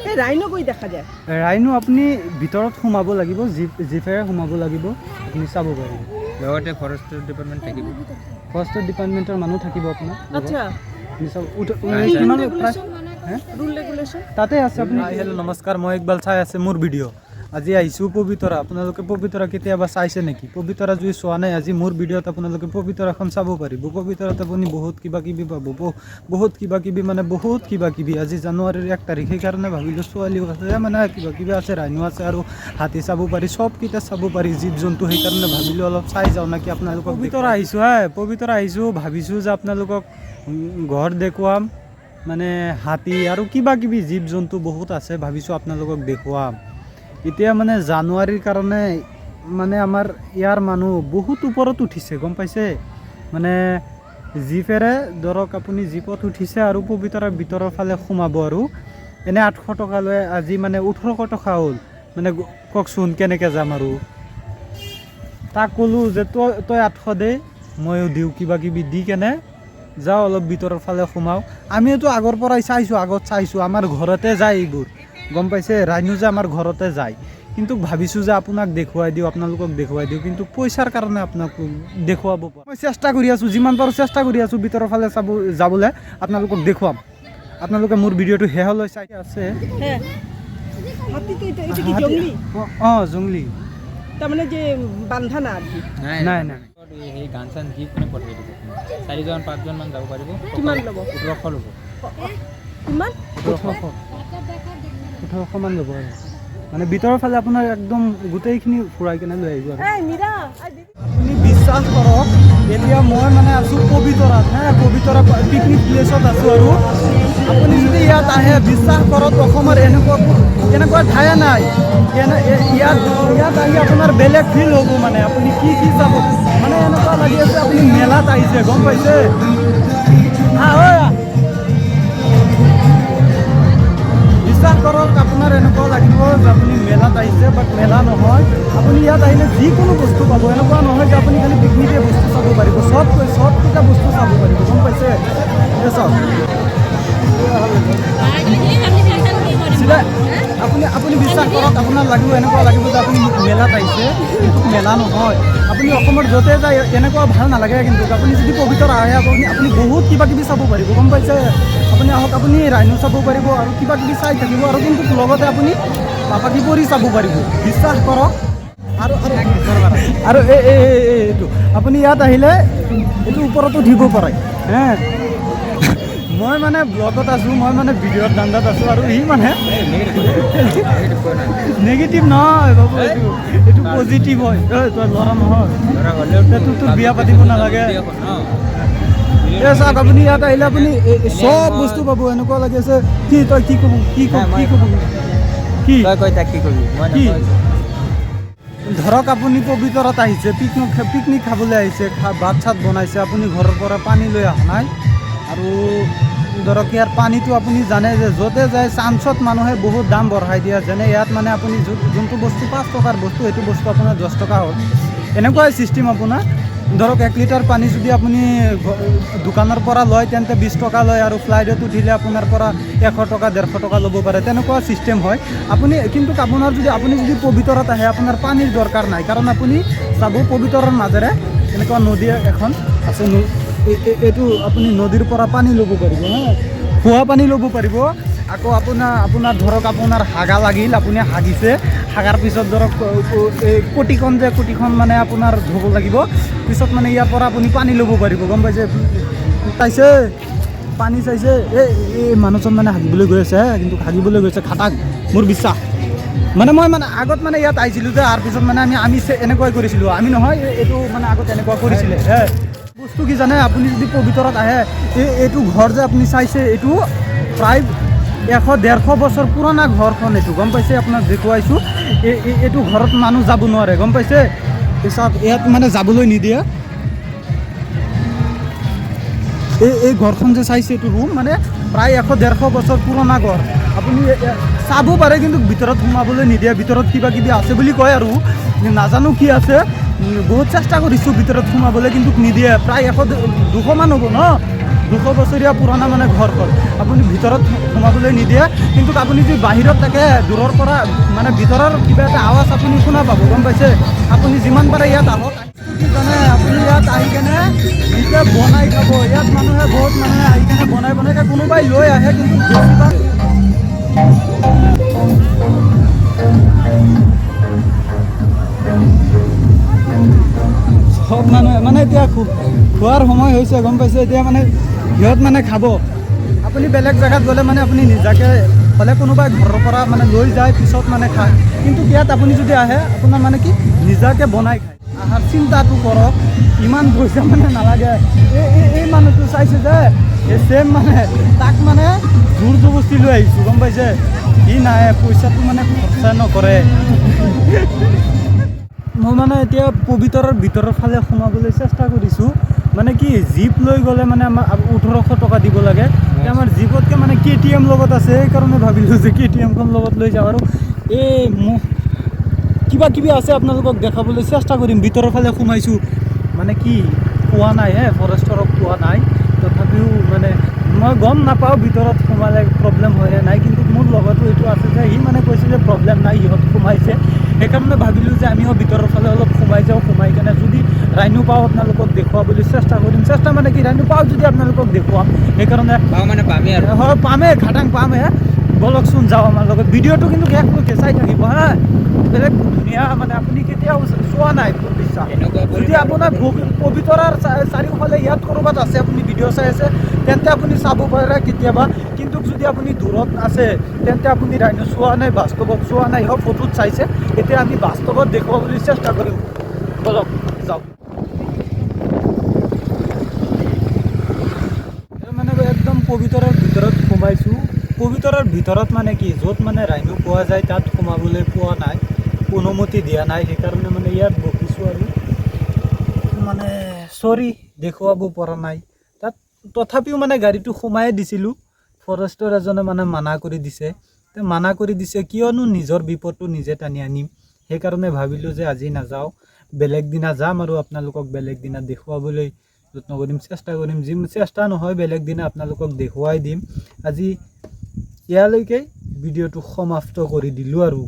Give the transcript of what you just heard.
এই ৰাইনো কই দেখা যায়? ৰাইনো আপুনি ভিতৰত সোমাব লাগিব, জীপেৰে সোমাব লাগিব, আপুনি চাব পাৰিব। লগতে ফৰেষ্ট ডিপাৰ্টমেণ্ট থাকিব। ফৰেষ্টৰ ডিপাৰ্টমেণ্টৰ মানুহ থাকিব আপোনাৰ লগত। আপুনি চাব কিমান প্ৰায় হে? ৰুল ৰেগুলেশ্যন তাতে আছে আপুনি। হেল্ল' নমস্কাৰ, মই ইকবাল, চাই আছে মোৰ ভিডিঅ'। আজি আহিছোঁ পবিতৰা। আপোনালোকে পবিতৰা কেতিয়াবা চাইছে নেকি? পবিতৰা যদি চোৱা নাই, আজি মোৰ ভিডিঅ'ত আপোনালোকে পবিতৰাখন চাব পাৰিব। পবিতৰাত আপুনি বহুত কিবা কিবি পাব, বহুত কিবা কিবি, মানে বহুত কিবা কিবি। আজি জানুৱাৰীৰ 1 তাৰিখ, সেইকাৰণে ভাবিলোঁ ছোৱালীও আছে, মানে কিবা কিবি আছে, ৰাইনো আছে আৰু হাতী চাব পাৰি, চবকেইটা চাব পাৰি জীৱ জন্তু। সেইকাৰণে ভাবিলোঁ অলপ চাই যাওঁ নেকি আপোনালোকক। পবিতৰা আহিছোঁ হে, পবিতৰা আহিছোঁ। ভাবিছোঁ যে আপোনালোকক ঘৰ দেখুৱাম, মানে হাতী আৰু কিবা কিবি জীৱ জন্তু বহুত আছে, ভাবিছোঁ আপোনালোকক দেখুৱাম। এতিয়া মানে জানুৱাৰীৰ কাৰণে মানে আমাৰ ইয়াৰ মানুহ বহুত ওপৰত উঠিছে, গম পাইছে? মানে জীপেৰে ধৰক আপুনি জীপত উঠিছে আৰু পবিতৰাৰ ভিতৰৰ ফালে সোমাব আৰু এনে 800 টকা লৈ আজি মানে 1800 টকা হ'ল। মানে কওকচোন কেনেকৈ যাম? আৰু তাক ক'লোঁ যে তই 800 দে, ময়ো দিওঁ কিবা কিবি দি কেনে যাওঁ, অলপ ভিতৰৰ ফালে সোমাওঁ। আমিওতো আগৰ পৰাই চাইছোঁ, আগত চাইছোঁ, আমাৰ ঘৰতে যায় এইবোৰ, গম পাইছে? ৰাইনো যে আমাৰ ঘৰতে যায়। কিন্তু ভাবিছোঁ যে আপোনাক দেখুৱাই দিওঁ, আপোনালোকক দেখুৱাই দিওঁ, কিন্তু পইচাৰ কাৰণে আপোনাক দেখুৱাব পৰা মই চেষ্টা কৰি আছোঁ, যিমান পাৰোঁ চেষ্টা কৰি আছোঁ ভিতৰৰ ফালে চাব যাবলৈ। আপোনালোকক দেখুৱাম। আপোনালোকে মোৰ ভিডিঅ'টো শেষলৈ চাই আছে। হ্যাঁ, হাতি তো এটা কি জঙ্গলি? অঁ, জংলী। তার মানে যে বান্ধা না আর কি? নাই। নাই, নাই। সেই গান চান দি পিনে পঠাই দিব। চাৰিজন পাঁচজনমান যাব পাৰিব। কিমান ল'ব? 1800 ল'ব। কিমান? 1800, 1800মান ল'ব। আৰু মানে ভিতৰৰ ফালে আপোনাৰ একদম গোটেইখিনি ফুৰাই কেনে লৈ আহিব আৰু। এই মীৰা, এই দিদি। আপুনি বিশ্বাস কৰক, এতিয়া মই মানে আছোঁ পবিতৰাত হে, পবিতৰা পিকনিক প্লেচত আছোঁ। আৰু আপুনি যদি ইয়াত আহে, বিশ্বাস কৰক, অসমৰ এনেকুৱা ঠায়ে নাই। ইয়াত আহি আপোনাৰ বেলেগ ফিল হ'ব। মানে আপুনি কি কি চাব, মানে এনেকুৱা লাগি আছে আপুনি মেলাত আহিছে, গম পাইছে? হা ঐ, বিশ্বাস কৰক, আপোনাৰ এনেকুৱা লাগিব যে আপুনি মেলাত আহিছে, বাট মেলা নহয়। আপুনি ইয়াত আহিলে যিকোনো বস্তু পাব। এনেকুৱা নহয় যে আপুনি খালি পিকনিকে বস্তু চাব পাৰিব, চবকেইটা বস্তু চাব পাৰিব, গম পাইছে? এই চাওক চিধা। আপুনি বিশ্বাস কৰক, আপোনাৰ লাগিব, এনেকুৱা লাগিব যে আপুনি মেলাত আহিছে, কিন্তু মেলা নহয়। আপুনি অসমৰ য'তে যায় এনেকুৱা ভাল নালাগে, কিন্তু আপুনি যদি পবিতৰা আহে, আপুনি বহুত কিবা কিবি চাব পাৰিব, গম পাইছে? আপুনি আহক, আপুনি ৰাইনো চাব পাৰিব আৰু কিবা কিবি চাই থাকিব আৰু কিন্তু লগতে আপুনি পাপাকি পৰি চাব পাৰিব, বিশ্বাস কৰক। আৰু আৰু আৰু এই এই এই- এই এইটো আপুনি ইয়াত আহিলে এইটো ওপৰতো উঠিব পাৰে হে। মই মানে ব্লগত আছোঁ, মই মানে ভিডিঅ'ত দান্দাত আছোঁ আৰু সি মানে নিগেটিভ নহয় বাবু, এইটো পজিটিভ হয়। ঐ, তই ল'ৰা নহয়, তোৰ বিয়া পাতিব নালাগে। এই চাওক, আপুনি ইয়াত আহিলে আপুনি এই চব বস্তু পাব। এনেকুৱা লাগি আছে কি? তই কি ক'ব, কি ক'ব, কি ক'ব, কি? তই কৈ থাক, কি কৰিবি, মই কি? নকওঁ। ধৰক আপুনি পবিতৰাত আহিছে, পিকনিক খাবলৈ আহিছে, ভাত চাত বনাইছে, আপুনি ঘৰৰ পৰা পানী লৈ অহা নাই। আৰু ধৰক ইয়াৰ পানীটো আপুনি জানে যে য'তে যায় চান্সত মানুহে বহুত দাম বঢ়াই দিয়ে। যেনে ইয়াত মানে আপুনি যোনটো বস্তু 5 টকাৰ বস্তু, সেইটো বস্তু আপোনাৰ 10 টকা হ'ল, এনেকুৱাই ছিষ্টেম। আপোনাৰ ধৰক 1 লিটাৰ পানী যদি আপুনি দোকানৰ পৰা লয়, তেন্তে 20 টকা লয় আৰু ফ্লাইটত উঠিলে আপোনাৰ পৰা 100 টকা 150 টকা ল'ব পাৰে, তেনেকুৱা ছিষ্টেম হয়। আপুনি কিন্তু আপোনাৰ যদি আপুনি যদি পবিতৰাত আহে, আপোনাৰ পানীৰ দৰকাৰ নাই। কাৰণ আপুনি চাব, পবিতৰাৰ মাজেৰে এনেকুৱা নদী এখন আছে। এইটো আপুনি নদীৰ পৰা পানী ল'ব পাৰিব হা, খোৱা পানী ল'ব পাৰিব। আকৌ আপোনাৰ আপোনাৰ ধৰক আপোনাৰ হাগা লাগিল, আপুনি হাগিছে, হাগাৰ পিছত ধৰক এই কটিখন যে কটিখন মানে আপোনাৰ ধুব লাগিব পিছত, মানে ইয়াৰ পৰা আপুনি পানী ল'ব পাৰিব, গম পাইছে? পাইছে, পানী চাইছে। এই এই মানুহজন মানে হাগিবলৈ গৈ আছে হে, কিন্তু হাগিবলৈ গৈছে খাটাং, মোৰ বিশ্বাস। মানে মই মানে আগত মানে ইয়াত আহিছিলোঁ যে, তাৰ পিছত মানে আমি এনেকুৱাই কৰিছিলোঁ। আমি নহয়, এইটো মানে আগত এনেকুৱা কৰিছিলে হে। বস্তু কি জানে, আপুনি যদি পবিতৰাত আহে, এইটো ঘৰ যে আপুনি চাইছে, এইটো প্ৰায় 100 150 বছৰ পুৰণা ঘৰখন এইটো, গম পাইছে? আপোনাক দেখুৱাইছোঁ। এইটো ঘৰত মানুহ যাব নোৱাৰে, গম পাইছে? এই চাওক, ইয়াত মানে যাবলৈ নিদিয়ে। এই ঘৰখন যে চাইছে, এইটো ৰুম মানে প্ৰায় 100 150 বছৰ পুৰণা ঘৰ। আপুনি চাব পাৰে, কিন্তু ভিতৰত সোমাবলৈ নিদিয়ে। ভিতৰত কিবা কিবি আছে বুলি কয় আৰু নাজানো কি আছে। বহুত চেষ্টা কৰিছোঁ ভিতৰত সোমাবলৈ, কিন্তু নিদিয়ে। প্ৰায় 100 200মান হ'ব ন? 200 বছৰীয়া পুৰণা মানে ঘৰখন। আপুনি ভিতৰত সোমাবলৈ নিদিয়ে, কিন্তু আপুনি যদি বাহিৰত থাকে, দূৰৰ পৰা মানে ভিতৰৰ কিবা এটা আৱাজ আপুনি শুনা পাব, গম পাইছে? আপুনি যিমান পাৰে ইয়াত আহক। কি জানে, আপুনি ইয়াত আহি কেনে নিজে বনাই খাব। ইয়াত মানুহে, বহুত মানুহে আহি কেনে বনাই বনাই খায়, কোনোবাই লৈ আহে, কিন্তু বেছিভাগ চব মানুহে মানে এতিয়া খোৱাৰ সময় হৈছে, গম পাইছে? এতিয়া মানে সিহঁত মানে খাব। আপুনি বেলেগ জেগাত গ'লে মানে আপুনি নিজাকে হ'লে কোনোবাই ঘৰৰ পৰা মানে লৈ যায়, পিছত মানে খায়। কিন্তু ইয়াত আপুনি যদি আহে, আপোনাৰ মানে কি নিজাকে বনাই খায়। আহাৰ চিন্তাটো কৰক, ইমান পইচা মানে নালাগে। এই মানুহটো চাইছে যে এই ছেম মানে তাক মানে জোৰ জবস্তি লৈ আহিছোঁ, গম পাইছে? সি নাই, পইচাটো মানে খৰচা নকৰে। মই মানে এতিয়া পবিতৰাৰ ভিতৰৰ ফালে সোমাবলৈ চেষ্টা কৰিছোঁ। মানে কি জীপ লৈ গ'লে মানে আমাৰ 1800 টকা দিব লাগে। এতিয়া আমাৰ জীপতকৈ মানে কেটিএম লগত আছে, সেইকাৰণে ভাবিলোঁ যে কেটিএমখন লগত লৈ যাওঁ। আৰু এই মোক কিবা কিবি আছে, আপোনালোকক দেখাবলৈ চেষ্টা কৰিম। ভিতৰৰ ফালে সোমাইছোঁ, মানে কি পোৱা নাই হে, ফৰেষ্টৰক পোৱা নাই। তথাপিও মানে মই গম নাপাওঁ ভিতৰত সোমালে প্ৰব্লেম হয় নে নাই, কিন্তু মোৰ লগতো এইটো আছে যে সি মানে কৈছে যে প্ৰব্লেম নাই, সিহঁত সোমাইছে। সেইকাৰণে ভাবিলোঁ যে আমিও ভিতৰৰ ফালে অলপ সোমাই যাওঁ। সোমাই কেনে যদি ৰাইনো পাওঁ আপোনালোকক দেখুৱাবলৈ চেষ্টা কৰিম। চেষ্টা মানে কি, ৰাইনো পাওঁ যদি আপোনালোকক দেখুৱাম, সেইকাৰণে। পাওঁ মানে পামেই আৰু। হয়, পামেই, খাটাং পামেই। ব'লকচোন যাওঁ আমাৰ লগত। ভিডিঅ'টো কিন্তু শেষলৈকে চাই থাকিব হা। বেলেগ ধুনীয়া মানে আপুনি কেতিয়াও চোৱা নাই, মোৰ বিশ্বাস। এনেকুৱা যদি আপোনাৰ পবিতৰাৰ চাৰিওফালে ইয়াত ক'ৰবাত আছে, আপুনি ভিডিঅ' চাই আছে, তেন্তে আপুনি চাব পাৰে কেতিয়াবা। কিন্তু যদি আপুনি দূৰত আছে, তেন্তে আপুনি ৰাইনো চোৱা নাই, বাস্তৱত চোৱা নাই, হওক ফটোত চাইছে। এতিয়া আমি বাস্তৱত দেখুৱাবলৈ চেষ্টা কৰিম। ব'লক যাওক। এই মানে একদম পবিতৰাৰ ভিতৰত সোমাইছোঁ। পবিতৰাৰ ভিতৰত মানে কি, য'ত মানে ৰাইনো পোৱা যায় তাত সোমাবলৈ পোৱা নাই, অনুমতি দিয়া নাই, সেইকাৰণে মানে ইয়াত বকিছোঁ আৰু মানে চৰি দেখুৱাব পৰা নাই তাত। তথাপিও মানে গাড়ীটো সোমায়ে দিছিলোঁ, ফৰেষ্টৰ এজনে মানে মানা কৰি দিছে। তে মানা কৰি দিছে কিয়নো নিজৰ বিপদটো নিজে টানি আনিম, সেইকাৰণে ভাবিলোঁ যে আজি নাযাওঁ, বেলেগ দিনা যাম আৰু আপোনালোকক বেলেগ দিনা দেখুৱাবলৈ যত্ন কৰিম, চেষ্টা কৰিম। যি চেষ্টা নহয়, বেলেগ দিনা আপোনালোকক দেখুৱাই দিম। আজি ইয়ালৈকে ভিডিঅ'টো সমাপ্ত কৰি দিলোঁ আৰু।